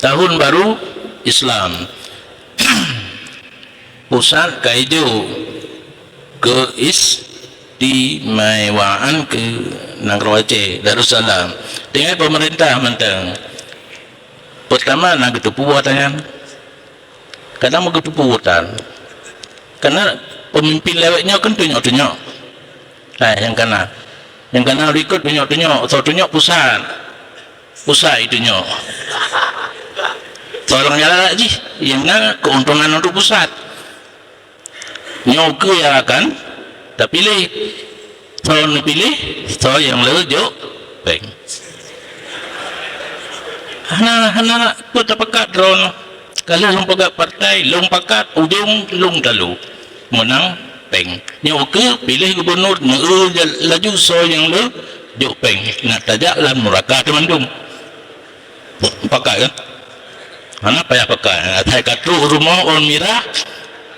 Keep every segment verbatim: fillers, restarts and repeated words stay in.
Tahun baru Islam. Pusat kaijo keistimewaan keu Nanggroe Aceh, Darussalam. Tinggai pemerintah mantong. Pertama na geuteupeue ata nyan. Kadang meugeuteupeue tan. Karena pemimpin lewat nyoe kan tunyok-tunyok. Hai, nyang kana. Nyang kana likot tunyok-tunyok, so tunyok pusat. Pusat itu nyoe. Tolong jalan jih, yang na keuntungan untuk pusat. Nyoe ke yang akan terpilih. Tolong dipilih, so yang le jok peng. Hana, hana, ku tapakat droe. Kalau lôn peugah partai, lôn pakat ujong, lôn talu. Meunang peng. Nyoe ke pilih gubernur, nyoe laju so yang le jok peng. Nak tajak lam neraka teumandum. Pakat kan? Hana payah pakat. Asai ka trok rumoh ôn mirah,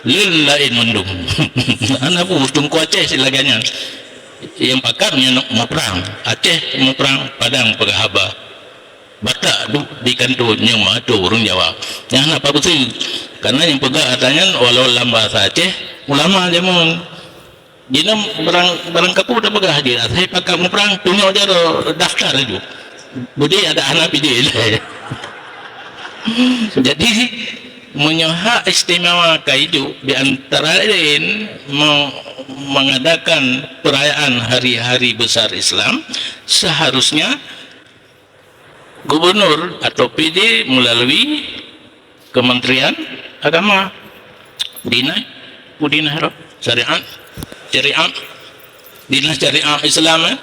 lé laén mandum. Hana bu, Teungku Aceh si lagée nyan. Yang pakat nyan muprang. Aceh muprang, Padang peugah haba. Batak duek di kantô nyang meuatur ureuëng Jawa. Nyang hana pabeutôi. Karena nyang peugah ata nyan walau lam bahasa Aceh, ulama jameun. Jinoe barang, barang kapeue tapeugah jih, asai pakat muprang, tunyok jaroe daftar laju. Beudé ada hana pidé. Jadi, meunyoe hak istimewa kaijo di antara lain me-, mengadakan perayaan hari-hari besar Islam, seharusnya gubernur atau P D melalui Kementerian Agama, dinas, pu dinas roh, syariat, syariat, dinas syariat Islam, eh,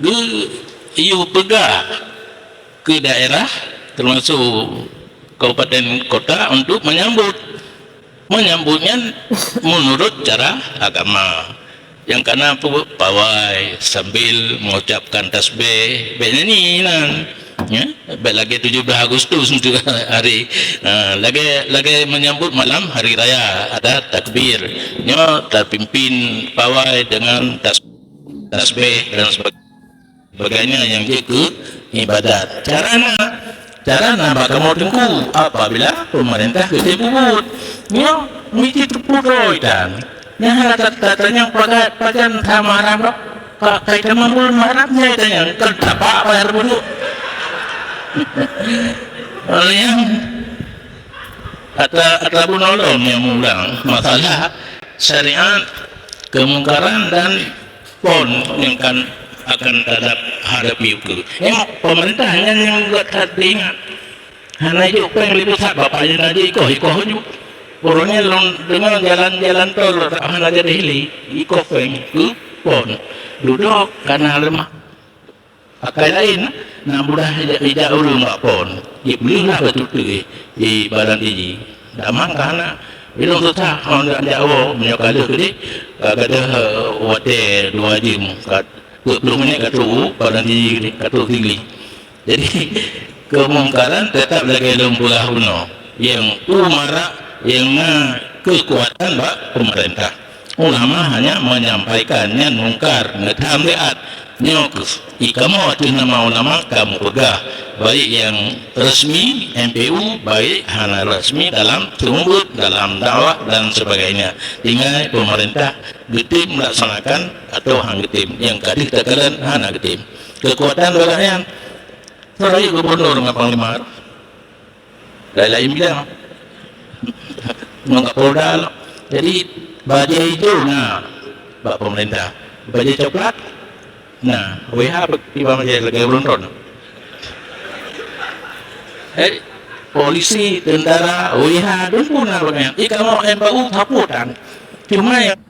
geuyue peugah ke daerah, termasuk kabupaten kota, untuk menyambut. Menyambut nyan menurut cara agama. Nyang kana peubuet pawai sambil mengucapkan tasbih, bék nyanyi nan. Ya, bék lagée tujuh belas Agustus untuk hari, ha, lagée, lagée menyambut malam hari raya, ada takbir. Nyoe terpimpin pawai dengan tas-, tasbih dan sebagainya. Sebagainya nyang jeuet keu ibadat. Cara na, cara na bak kamoe Teungku, apabila pemerintah geutém peubuet. Nyoe meusti teupeu droe tan. Nyang hana tat-, tatanyong pagan, pagan sama haram dak? Ka, ka ita mambul haram, nyang ita nyang kan tapak bayar buduk. Oleh nyan, ata, ata bunolong nyang meulang masalah syariat, kemungkaran dan pon nyang kan akan tadap hadapi ukeue. Nyoe pemerintah nyan nyang buet that teuingat. Hana jok péng lé pusat, bapak nyan na jok ikoh, ikoh ju. Uroe nyan lôn deungoe jalan, jalan tol hana jadi hili, ikoh péng keu pon. Dudoe kana leumah. Pakai laén, na mudah ija-, ija ureuëng bak pon. Jipeuleueh lah beututui di badan jih. Damang ka hana. Bilong susah, ngon jak woe, meunyoe ka lheueh keudeh, ka gadôh, eh, watée dua jeuem, ka peuet ploh minét ka trok u badan jih, ka trok tinggi. Jadi, kemungkaran tetap lagée lôn peugah bunoe. Nyang u marak, nyang na keukuatan bak pemerintah. Ulama hanya menyampaikan nyan mungkar, neutam riat. Nyoe kheueh, ikamoe ateueh nama ulama kamoe peugah, baik nyang resmi M P U, baik hana resmi dalam seumeubeuet, dalam dakwah dan sebagainya. Tinggai pemerintah geutem melaksanakan atau han geutem, nyang ka deuh takalon hana geutem. Keukuatan bak nyan, seurajeut gubernur ngon panglima. Lain-lain bidang. Ngon Kapolda lah. Jadi, bajée ijo na bak pemerintah. Bajée coklat na. W H iban bajée lagée uroe nyoe. Eh, polisi, tentara, W H dum pun na bak nyan. Ikamoe M P U sapotan. Cuma nyang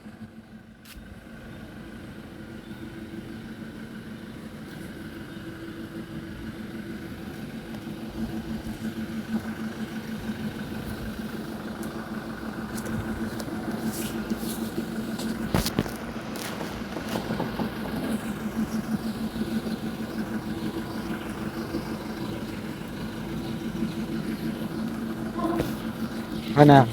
Mana?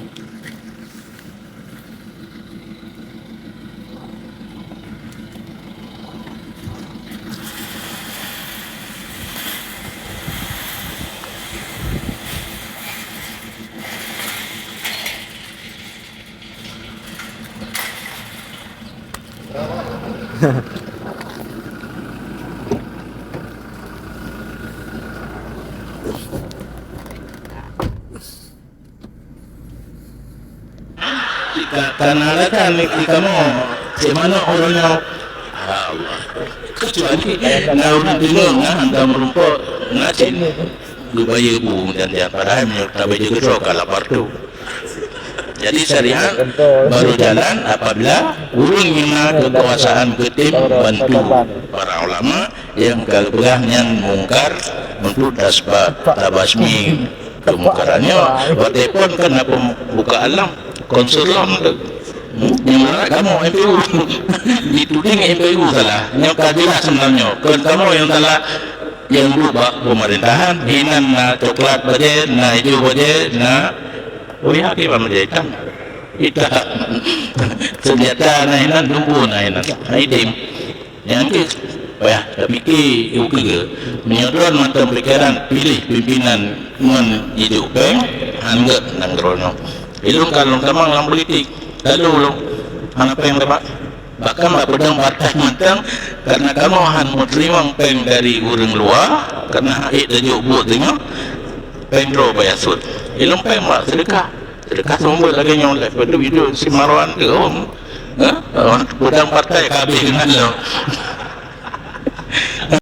Ka, ka na alasan di kamoe, cit manok uroe nyoe. Allah. Kecuali na ureueng deungoe, na hantom meurumpok, na cit geubayeue bu dan, dan padahai meunyoe tabayeue keudroe ka lapar tu. Jadi syariat baru jalan apabila ureueng nyang na keukuasaan geutem bantu para ulama nyang ka geupeugah nyan mungkar untuk tasba-, tabasmi. Keumungkaran nyoe, watèe phon kan na pembuka alam, konsul lom tu. Hmm? Nyang larat kamoe M P U. Dituding M P U salah. Nyoe ka jelas sebenarnya. Kon kamoe nyang salah, nyang duek bak pemerintahan. Hinan na coklat bajèe, na ijo bajèe, na, oh ya, kiban bajèe hitam. Hitam. Senjata na hinan, tumpu na hinan. Na item. Nyang keuh payah tapike ukeue. Meunyoe droen mantong pikiran piléh pimpinan ngon jiduek péng, han gèt nanggroe nyoe. Ilôn ka lôn tamong lam politik, lalu lôn hana péng tabak. Bahkan bak peudong partai mantong, karena kamoe han meuteurimong péng dari ureueng luwa, karena ék tajok buet teungoh, péng droe baya sut. Ilôn péng bak seudeukah. Teuka seumeubeuet lagèe nyoe lé, padub iduek si Marwan teuhom. Hah? Peudong partai ka habéh keunan lom.